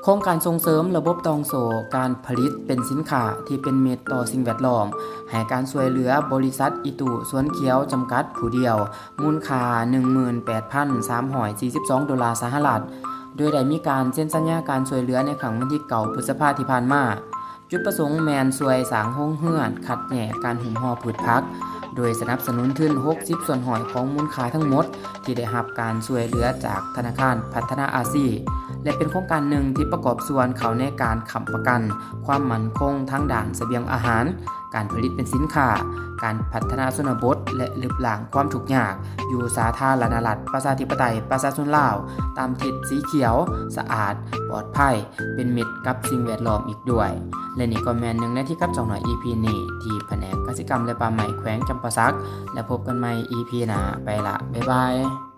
ໂຄງການສົ່ງເສີມລະບົບຕ່ອງໂສ້ການຜະລິດເປັນສິນຄ້າທີ່ເປັນມິດຕໍ່ສິ່ງແວດລ້ອມ ໃຫ້ການຊ່ວຍເຫຼືອບໍລິສັດອີຕູສວນຂຽວຈຳກັດຜູ້ດຽວ ມູນຄ່າ ໜຶ່ງໝື່ນແປດພັນສາມຮ້ອຍສີ່ສິບສອງໂດລາສະຫະລັດ ໂດຍໄດ້ມີການເຊັນສັນຍາການຊ່ວຍເຫຼືອໃນຄັ້ງວັນທີເກົ້າ ພຶດສະພາທີ່ຜ່ານມາ. ຈຸດປະສົງແມ່ນຊ່ວຍສ້າງໂຮງເຮືອນຄັດແຍກການຫຸ້ມຫໍ່ພືດຜັກ ໂດຍສະໜັບສະໜູນທຶນຫົກສິບສ່ວນຮ້ອຍຂອງມູນຄ່າທັງໝົດ ທີ່ໄດ້ຮັບການຊ່ວຍເຫຼືອຈາກທະນາຄານພັດທະນາອາຊີ ແລະ ເປັນໂຄງການໜຶ່ງທີ່ປະກອບສ່ວນເຂົ້າໃນການຄ້ຳປະກັນຄວາມໝັ້ນຄົງທາງດ້ານສະບຽງອາຫານ, ການຜະລິດເປັນສິນຄ້າ, ການພັດທະນາຊົນນະບົດ ແລະ ລຶບລ້າງຄວາມທຸກຍາກຢູ່ສາທາລະນະລັດ ປະຊາທິປະໄຕ ປະຊາຊົນລາວ ຕາມທິດສີຂຽວ, ສະອາດ, ປອດໄພ, ເປັນມິດກັບສິ່ງແວດລ້ອມອີກດ້ວຍ. ແລະ ນີ້ກໍແມ່ນໜຶ່ງໃນທີ່ຂັບສອງໜ້ອຍ ອີ ພີ ນີ້ ທີ່ພະແນກກະສິກຳ ແລະ ປ່າໄມ້ແຂວງຈຳປາສັກ. ແລ້ວພົບກັນໃໝ່ ອີ ພີ ໜ້າ. ໄປລະ ບາຍບາຍ.